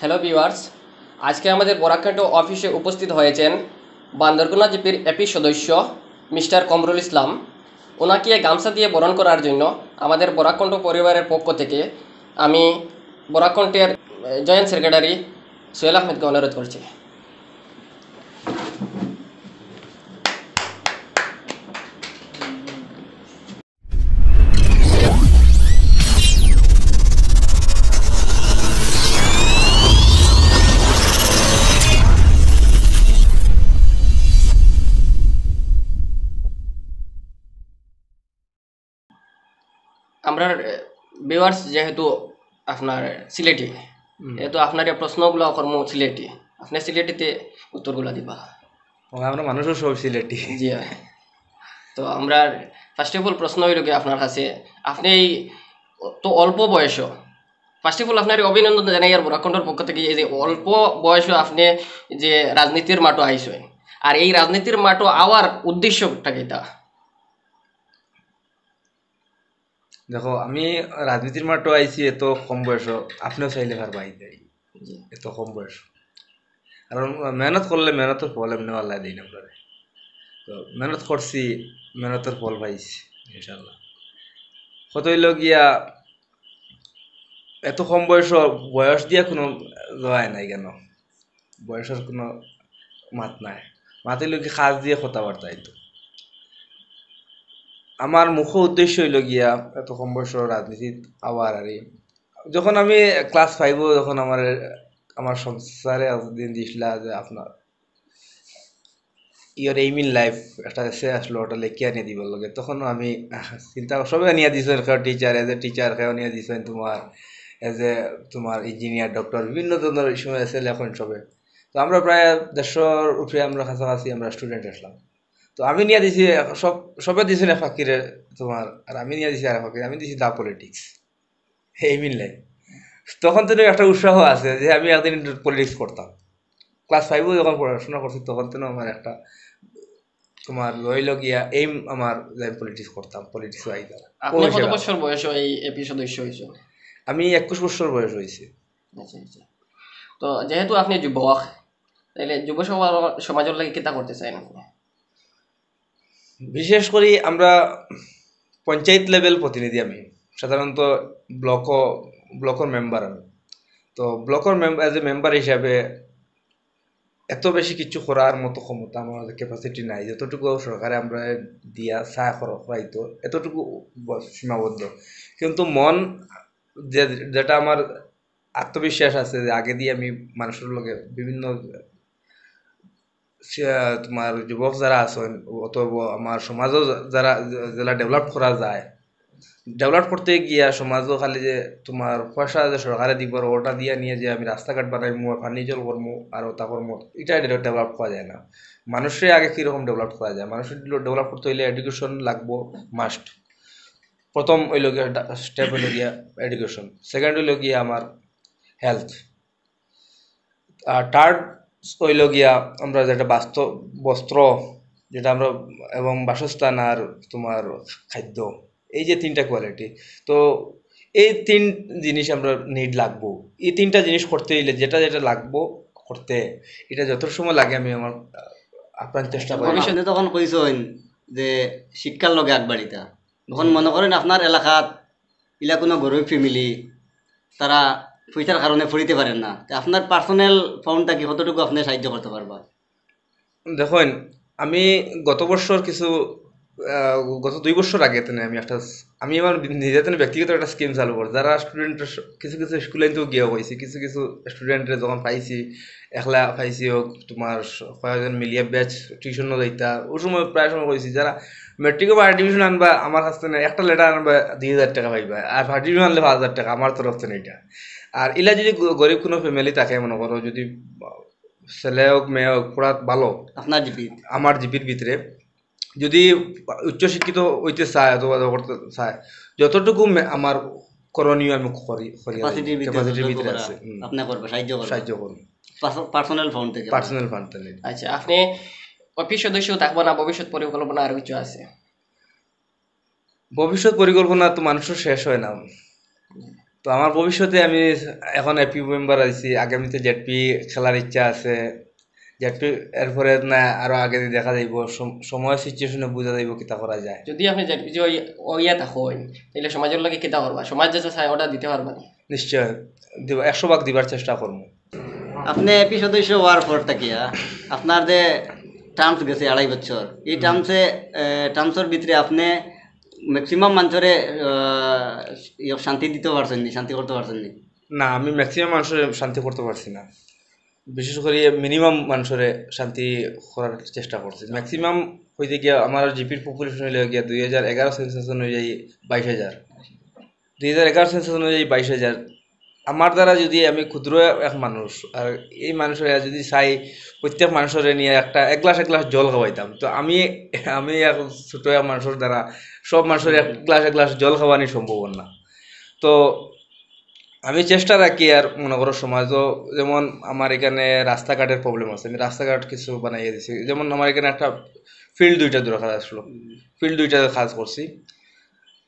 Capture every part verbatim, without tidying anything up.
Hello viewers, আজকে আমাদের বরাক ক্যান্টন অফিসে উপস্থিত হয়েছেন বান্দরগুনা জিপির এপি সদস্য মিস্টার কমরুল ইসলাম। ওনাকে গামছা দিয়ে বরণ করার জন্য আমাদের বরাক কণ্ঠ পরিবারের পক্ষ থেকে আমি বরাক কণ্ঠের, এ, জয়েন্ট সেক্রেটারি সোহেল আহমেদকে অনুরোধ করছি। আমরা ভিউয়ার্স যেহেতু আপনার সিলেটি, হুম। যেহেতু আপনার এই প্রশ্নগুলো কর্ম সিলেটি, আপনি সিলেটিতে উত্তরগুলো দিবা। ও, আমরা মানুষও সব সিলেটি। জি, হ্যাঁ। তো আমরা ফার্স্ট অফ অল প্রশ্ন হইল কি আপনার কাছে, আপনি এই তো অল্প বয়স, ফার্স্ট অফ অল আপনার অভিনন্দন জানাই আর বরাক কণ্ঠর পক্ষ থেকে, এই যে অল্প বয়সে আপনি যে রাজনীতির মাঠে আইসেন, আর এই রাজনীতির মাঠে আওয়ার উদ্দেশ্যটা কিতা? দেখো, আমি রাজনীতির মাঠে আইছি এত কম বয়স, আপনিও চাইলে পারবা আইতে। জি। এত কম বয়স, কারণ মেহনত করলে মেহনতর ফল এমনি আল্লাহ দেয় না আপনারে। তো মেহনত করছি, মেহনতর ফল পাইছি ইনশাল্লাহ। কত হইল গিয়া, এত কম বয়স, বয়স দিয়া কোনো যায় নাই কেন, বয়সের কোনো মাত নাই। মাত হইল কি কাজ দিয়ে কথাবার্তা হইতো। আমার মুখ্য উদ্দেশ্য হইল গিয়া এত কম বয়স রাজনীতিত আওয়ার আর কি। যখন আমি ক্লাস ফাইভও যখন আমার, আমার সংসারে একদিন দিছিলা যে আপনার ইয়র এইম ইন লাইফ একটা এসে আসলো, ওটা লেখিয়া নিয়ে দিবার লগে। তখন আমি চিন্তা, সবে নিয়ে দিছেন, কেউ টিচার, এজ এ টিচার, কেউ নিয়ে দিছেন তোমার এজ এ তোমার ইঞ্জিনিয়ার, ডক্টর, বিভিন্ন ধরনের এই সময় এসে লেখন সবে। তো আমরা প্রায় দেড়শোর উপরে আমরা কাছাকাছি আমরা স্টুডেন্ট আসলাম। তো আমি নিয়ে দিছি এক-, সব, সবে দিছেন এক ফাকিরে তোমার, আর আমি নিয়ে দিছি আর এক ফাকিরে, আমি দিছি দা পলিটিক্স। এই মিললে তখন তো একটা উৎসাহ আছে যে আমি একদিন পলিটিক্স করতাম। ক্লাস ফাইভও যখন পড়াশোনা করছি তখন তো আমার একটা তোমার রইল গিয়া এইম আমার যে আমি পলিটিক্স করতাম, পলিটিক্স আইতাম। আপনি ওই কত হিসাবে বছর বয়স এই এপি সদস্য হয়েছেন? আমি একুশ বছর বয়স হয়েছে। আচ্ছা, আচ্ছা। তো যেহেতু আপনি যুবক, তাহলে যুব সভা-, সমাজের লাগি কিতা করতে চান আপনি? বিশেষ করি আমরা পঞ্চায়েত লেভেল প্রতিনিধি আমি, সাধারণত ব্লকও, ব্লকর মেম্বার আমি। তো ব্লকর মেম-, এজ এ মেম্বার হিসাবে এত বেশি কিছু করার মতো ক্ষমতা আমার ক্যাপাসিটি নাই। যতটুকু সরকারে আমরা দিয়া চা কর-, করাইতো, এতটুকু ব-, সীমাবদ্ধ। কিন্তু মন যে, যেটা আমার আত্মবিশ্বাস আছে যে আগেদি আমি মানুষের লগে বিভিন্ন সে, তোমার যুবক যারা আছেন, অথবা আমার সমাজও যারা, যারা ডেভেলপ করা যায়, ডেভেলপ করতে গিয়া সমাজও খালি যে তোমার পয়সা যে সরকারে দিব, ওটা দিয়া নিয়ে যে আমি রাস্তাঘাট বানাইমু, ফার্নিচার করমু, আর ওটা করমু, এটা ডেভেলপ করা যায় না। মানুষে আগে কীরকম ডেভেলপ করা যায়? মানুষের ডেভেলপ করতে হইলে এডুকেশন লাগবো, মাস্ট। প্রথম হইল গিয়া, স্টেপ হইল গিয়া এডুকেশন, সেকেন্ড হইল গিয়া আমার হেলথ, আর থার্ড হইল গিয়া আমরা যেটা বাস্তব বস্ত্র, যেটা আমরা, এবং বাসস্থান আর তোমার খাদ্য, এই যে তিনটা কোয়ালিটি। তো এই তিন জিনিস আমরা নিড লাগবো। এই তিনটা জিনিস করতে হইলে যেটা যেটা লাগবো করতে, এটা যত সময় লাগে আমি আমার, আহ, আপ্রাণ চেষ্টা করি। ভবিষ্যতে তখন কইছইন যে শিক্ষার লগে আগবাড়িতা, তখন মনে করেন আপনার এলাকাত ইলা কোনো গরিব ফ্যামিলি, তারা পয়সার কারণে পড়িতে পারেন না, তে আপনার পার্সোনাল ফান্ড থাকি কতটুকু আপনি সাহায্য করতে পারবা? দেখইন, আমি গত বছর কিছু, আহ, গত দুই বছর আগে তেনে আমি একটা স-, আমি আমার বি-, নিজে তেনে ব্যক্তিগত একটা স্কিম চালু করি। যারা স্টুডেন্ট, কিছু কিছু স্কুলে তো গিয়া হয়েছে, কিছু কিছু স্টুডেন্টরে যখন পাইছি, একলা পাইছি হোক, তোমার স-, কয়েকজন মিলিয়া ব্যাচ টিউশনও যাইতা, ওই সময় প্রায় সময় কইছি, যারা ম্যাট্রিকও ফার্স্ট ডিভিশন আনবা, আমার কাছ থেকে একটা লেটার আনবা, দুই হাজার টাকা পাইবা, আর ফার্স্ট ডিভিশন আনলে পাঁচ হাজার টাকা, আমার তরফ থেকে এটা। আর ইলা যদি গ-, গরিব কোনো ফ্যামিলি থাকে, মনে করো যদি ছেলে হোক, মেয়ে হোক, পড়াত ভালো, আপনার জিপিত? আমার জিপির ভিতরে যদি উচ্চশিক্ষিত হইতে চায় অথবা করতে চায়, যতটুকু মে-, আমার করণীয় আমি করি, করি আর কি। ক্যাপাসিটির ভিতরে ক্যাপাসিটির যতটুকু ভিতরে করা, আছে, হুম। আপনি করবে, সাহায্য করবে। সাহায্য করুন। পার্স-, পার্সোনাল ফান্ড থেকে? পার্সোনাল ফান্ড থেকে। আচ্ছা, আপনি অফিস সদস্য থাকবো না, ভবিষ্যৎ পরিকল্পনা আরো কিছু আছে? ভবিষ্যৎ পরিকল্পনা তো মানুষের শেষ হয় না। তো আমার ভবিষ্যতে আমি এখন এপি মেম্বার আছি, আগামীতে জেডপি খেলার ইচ্ছা আছে। জেডপি এরপরে না আরো আগে দেখা যাইব, সম- সময় সিচুয়েশনে বুঝা যাইব কিতা করা যায়। যদি আপনি জেডপি যে ওই- ওইয়া তা হইন, তাহলে সমাজের লগে কিতা করবা? সমাজ যেটা চায় ওটা দিতে পারবা নি? নিশ্চয় দিব, একশো ভাগ দিবার চেষ্টা করবো। আপনি এপি সদস্য হওয়ার পর থাকিয়া আপনার যে টার্মস গেছে আড়াই বছর, এই হুম। টার্মসে টার্মসের ভিতরে আপনি ম্যাক্সিমাম মানুষরে আহ, ইয়ে শান্তি দিতে পারছেন নি, শান্তি করতে পারছেন নি? না, আমি ম্যাক্সিমাম মানুষরে শান্তি করতে পারছি না। বিশেষ করে মিনিমাম মানুষরে শান্তি করার চেষ্টা করছি। ম্যাক্সিমাম হইতে গিয়া আমার জিপির পপুলেশন হইলে গিয়া দুই হাজার এগারো সেন্সাস অনুযায়ী বাইশ হাজার। দুই হাজার এগারো সেন্সাস অনুযায়ী বাইশ হাজার। আমার দ্বারা যদি আমি ক্ষুদ্র এক মানুষ, আর এই মানুষরে যদি চাই প্রত্যেক মানুষরে নিয়ে একটা এক গ্লাস এক গ্লাস জল খাওয়াইতাম, তো আমি আমি এক ছোট এক মানুষের দ্বারা সব মানুষের এক গ্লাস এক গ্লাস জল খাওয়ানি সম্ভব না। তো আমি চেষ্টা রাখি, আর মনে করো সমাজও, যেমন আমার এখানে রাস্তাঘাটের প্রবলেম আছে, আমি রাস্তাঘাট কিছু বানাইয়া দিছি। যেমন আমার এখানে একটা ফিল্ড দুইটা দরকার আসলো, ফিল্ড দুইটা কাজ করছি।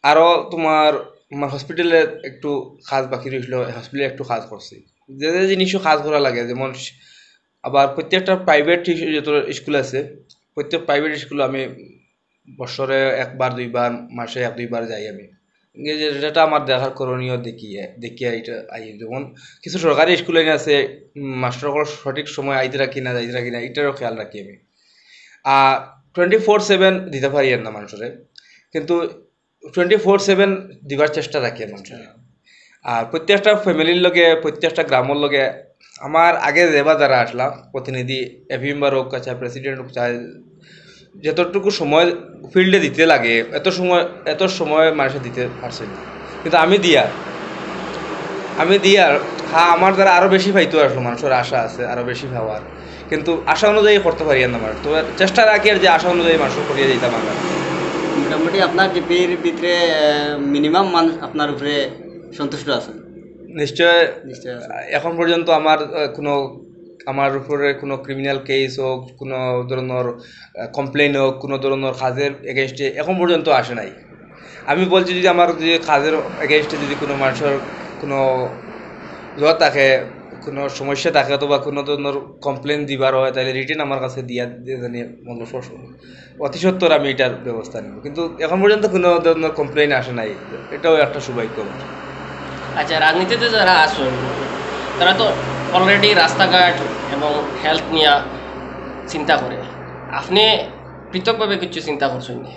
আরও তোমার আমার হসপিটালে একটু কাজ বাকি রইছিল, হসপিটালে একটু কাজ করছি। যে যে জিনিসও কাজ করা লাগে, যেমন স- আবার প্রত্যেকটা প্রাইভেট যত স্কুল আছে, প্রত্যেক প্রাইভেট স্কুলে আমি বছরে একবার দুইবার, মাসে এক দুইবার যাই আমি। এই যে যেটা আমার দেখার করণীয় দেখিয়ে দেখিয়ে এটা আই। যেমন কিছু সরকারি স্কুল আছে, উম, মাস্টার সকল সঠিক সময় আইতে রাখি না, যাইতে রাখি না, এটারও খেয়াল রাখি আমি। আর টোয়েন্টি ফোর সেভেন দিতে পারি আর না মানুষরে, কিন্তু টোয়েন্টি ফোর সেভেন দিবার চেষ্টা রাখি আর মানুষরে। আর প্রত্যেকটা ফ্যামিলির লগে, প্রত্যেকটা গ্রামের লগে আমার আগে যেবা যারা আসলা প্রতিনিধি, এপি মেম্বার হোক, আচ্ছা, প্রেসিডেন্ট হোক, চাই যতটুকু সময় ফিল্ডে দিতে লাগে, এত সময় এত সময় মানুষে দিতে পারছে না। কিন্তু আমি দিয়া আমি দিয়ার, হ্যাঁ, আমার দ্বারা আরও বেশি পাইতো আসলো, মানুষের আশা আছে আরও বেশি পাওয়ার, কিন্তু আশা অনুযায়ী করতে পারি না। আমার তো চেষ্টা রাখি আর যে আশা অনুযায়ী মানুষ করিয়া দিতাম আমরা। মোটামুটি আপনার জিপির ভিতরে মিনিমাম মানুষ আপনার উপরে সন্তুষ্ট আছে? নিশ্চয়। নিশ্চয় আছে। এখন পর্যন্ত আমার আহ, কোনো আমার উপরে কোনো ক্রিমিনাল কেস হোক, কোনো ধরনের কমপ্লেন হোক, কোনো ধরনের কাজের এগেনস্টে এখন পর্যন্ত আসে নাই। আমি বলছি, যদি আমার যদি কাজের এগেনস্টে যদি কোনো মানুষের কোনো ইয়ে থাকে, কোনো সমস্যা থাকে অথবা কোনো ধরনের কমপ্লেন দিবার হয়, তাহলে রিটেন আমার কাছে দিয়া দিয়ে জানি, মতলব, সব- অতি সত্বর আমি এটার ব্যবস্থা নিব। কিন্তু এখন পর্যন্ত কোনো ধরনের কমপ্লেন আসে নাই, এটাও একটা সৌভাগ্য আমার। আচ্ছা, রাজনীতিতে যারা আছেন, তারা তো অলরেডি রাস্তাঘাট এবং হেলথ নিয়ে চিন্তা করে। আপনি পৃথকভাবে কিছু চিন্তা করছেন নি?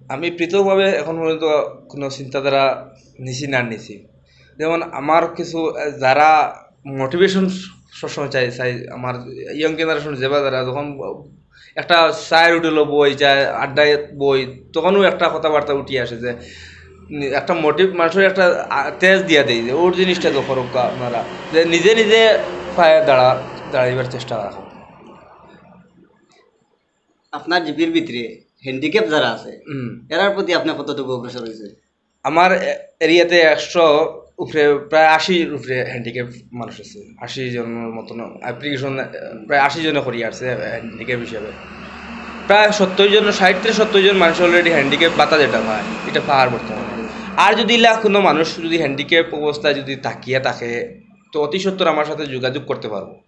আমি পৃথকভাবে এখন পর্যন্ত কোনো চিন্তাধারা নিছি না নিছি। যেমন আমার কিছু, আহ, যারা মোটিভেশন সবসময় চাই, চাই আমার ইয়াং জেনারেশন যেবা যারা যখন একটা চায়ের হোটেলও বই, চায় আড্ডায় বই, তখনও একটা কথাবার্তা উঠি আসে যে নি-, একটা মোটিভ, মানুষের একটা আ, তেজ দিয়া দেয় যে ওর জিনিসটা তো করুক আপনারা, যে নিজে নিজে পায়ে দাঁড়া দাঁড়াইবার চেষ্টা রাখো। আপনার জিপির ভিতরে হ্যান্ডিক্যাপ যারা আছে, হুম। এরার প্রতি আপনার কতটুকু অগ্রসর হয়েছে? আমার এ-, এরিয়াতে একশো উপরে, প্রায় আশির উপরে হ্যান্ডিক্যাপ মানুষ আছে, আশি জনের মতন অ্যাপ্লিকেশন, প্রায় আশি জনে করি আসছে হ্যান্ডিক্যাপ হিসাবে। প্রায় সত্তর জন, ষাট থেকে সত্তর জন মানুষ অলরেডি হ্যান্ডিক্যাপ ভাতা যেটা পায়, এটা পাওয়ার বর্তমানে। আর যদি ইলা কোনো মানুষ যদি হ্যান্ডিক্যাপ অবস্থায় যদি তাকিয়ে থাকে, তো অতি সত্বর আমার সাথে যোগাযোগ করতে পারবো।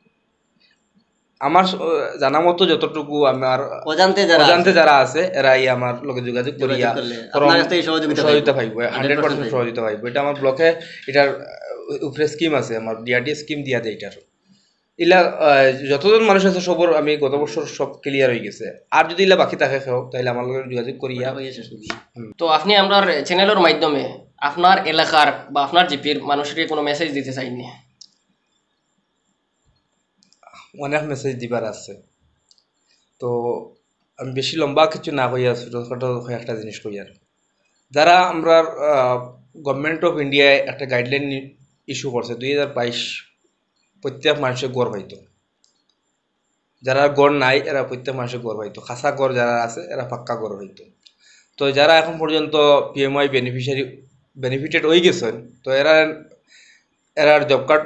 আমার স-, জানা মতো যতটুকু আমার অজান্তে যারা অজান্তে আছে। যারা আছে, এরাই আমার লগে যোগাযোগ যোগাযোগ করিয়া করলে ফর্ম আপনার কাছ থেকে সহযোগিতা সহযোগিতা পাইবো। পাইবো, hundred percent hundred percent পাইবো। সহযোগিতা পাইবো। এটা আমার ব্লকে, এটার, আহ, উপরে স্কিম আছে, আমার ডিআরডি স্কিম দিয়া দেয় এটার। ইলা, আহ, যতজন মানুষ আছে সবর আমি গত বছর সব ক্লিয়ার হয়ে গেছে। আর যদি ইলা বাকি থাকে কেউ, তাহলে আমার লগে যোগাযোগ করিয়া। ওটা হয়ে শেষ করবি। হুম। তো আপনি আমরার চ্যানেলের মাধ্যমে আপনার এলাকার বা আপনার জিপির মানুষকে কোনো মেসেজ দিতে চাইনি? অনেক মেসেজ দিবার আছে। তো আমি বেশি লম্বা কিছু না কইয়া ছোটোখাটো কয়েকটা জিনিস কইয়ার। যারা আমরা, আহ, গভর্নমেন্ট অফ ইন্ডিয়ায় একটা গাইডলাইন ইস্যু করছে দুই হাজার বাইশ, প্রত্যেক মানুষের ঘর পাইতো। যারা ঘর নাই, এরা প্রত্যেক মানুষের ঘর পাইতো। খাসা ঘর যারা আছে, এরা পাক্কা ঘর পাইতো। তো যারা এখন পর্যন্ত পিএমওয়াই বেনিফিশিয়ারি, বেনিফিটেড হয়ে গেছেন, তো এরা এরার জব কার্ড,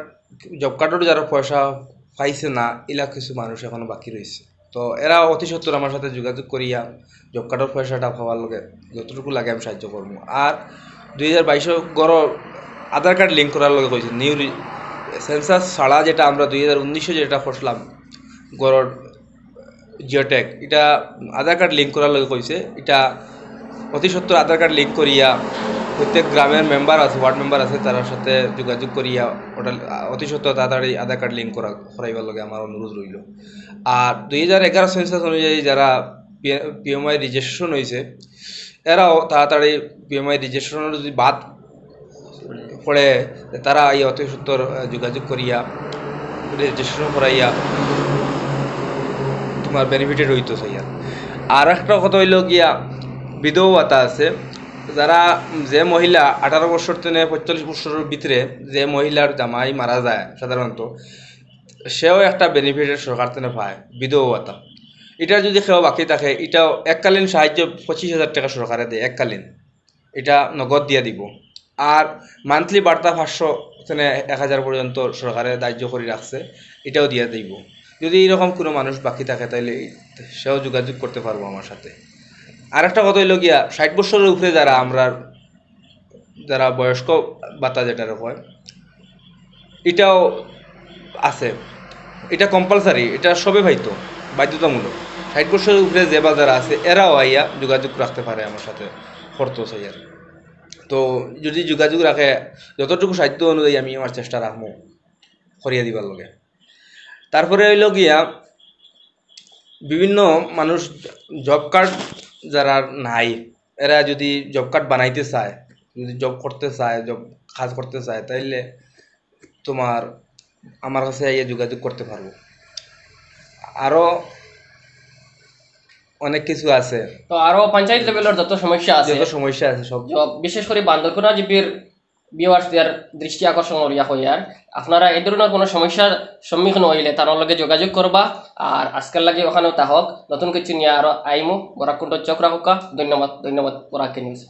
জব কার্ডর যারা পয়সা পাইছে না, ইলা কিছু মানুষ এখনো বাকি রয়েছে। তো এরা অতি সত্বর আমার সাথে যোগাযোগ করিয়া জব কার্ডর পয়সাটা পাওয়ার লগে যতটুকু লাগে আমি সাহায্য করবো। আর দুই হাজার বাইশো ঘরর আধার কার্ড লিঙ্ক করার লগে কইছে, নিউ সেন্সাস ছাড়া যেটা আমরা দুই হাজার উনিশো যেটা করছিলাম ঘরর জিওট্যাগ, এটা আধার কার্ড লিঙ্ক করার লগে কইছে। এটা অতি সত্বর আধার কার্ড লিঙ্ক করিয়া প্রত্যেক গ্রামের মেম্বার আছে, ওয়ার্ড মেম্বার আছে, তারার সাথে যোগাযোগ করিয়া ওটা অতি সত্বর তাড়াতাড়ি আধার কার্ড লিঙ্ক করা করাইবার লগে আমার অনুরোধ রইল। আর দুই হাজার এগারো সেন্সাস অনুযায়ী যারা পিএমআই রেজিস্ট্রেশন হয়েছে, এরাও তাড়াতাড়ি পিএমআই রেজিস্ট্রেশন যদি বাদ পড়ে, তারা এই অতি সত্বর যোগাযোগ করিয়া রেজিস্ট্রেশন করাইয়া তোমার বেনিফিটেড হইতো চাইয়া। আর একটা কথা হইল গিয়া, বিধবা ভাতা আছে। যারা, যে মহিলা আঠারো বছর থেকে পঁয়তাল্লিশ বছরের ভিতরে যে মহিলার জামাই মারা যায় সাধারণত, সেও একটা বেনিফিটেড সরকার থেকে পায়, বিধবা ভাতা। এটা যদি কেউ বাকি থাকে, এটাও এককালীন সাহায্য পঁচিশ হাজার টাকা সরকারে দেয় এককালীন, এটা নগদ দিয়া দিব। আর মান্থলি বার্তা পাঁচশো থেকে এক হাজার পর্যন্ত সরকারে ধার্য করে রাখছে, এটাও দিয়া দিব। যদি এরকম কোনো মানুষ বাকি থাকে, তাহলে সেও যোগাযোগ করতে পারবো আমার সাথে। আর একটা কথা হইল গিয়া, ষাট বছরের উপরে যারা, আমরা যারা বয়স্ক ভাতা যেটা হয়, এটাও আছে। এটা কম্পালসারি, এটা সবে পাইতো, বাধ্যতামূলক। ষাট বছরের উপরে যে বা যারা আছে, এরাও আইয়া যোগাযোগ রাখতে পারে আমার সাথে, করতো চাইয়ার। তো যদি যোগাযোগ রাখে, যতটুকু সাধ্য অনুযায়ী আমি আমার চেষ্টা রাখবো করিয়া দিবার লগে। তারপরে হইল গিয়া, বিভিন্ন মানুষ জব কার্ড যারা নাই, এরা যদি জব কার্ড বানাইতে চায়, যদি জব করতে চায়, জব কাজ করতে চায়, তাইলে তোমার আমার কাছে আইয়া যোগাযোগ করতে পারবো। আরও অনেক কিছু আছে। তো আরো পঞ্চায়েত লেভেলের যত সমস্যা আছে, যত সমস্যা আছে সব। জব, বিশেষ করে বান্দরকুনা জিপির ভিউয়ার্সদের দৃষ্টি আকর্ষণ করিয়া কইয়ার, আপনারা এই ধরনের কোনো সমস্যার সম্মুখীন হইলে তার লগে যোগাযোগ করবা। আর আজকের লাগি ওখানেও তা হোক, নতুন কিছু নিয়ে আরো আইমু। বরাক কুণ্ঠ চোখ রাখুকা। ধন্যবাদ, ধন্যবাদ বরাক নিউজ।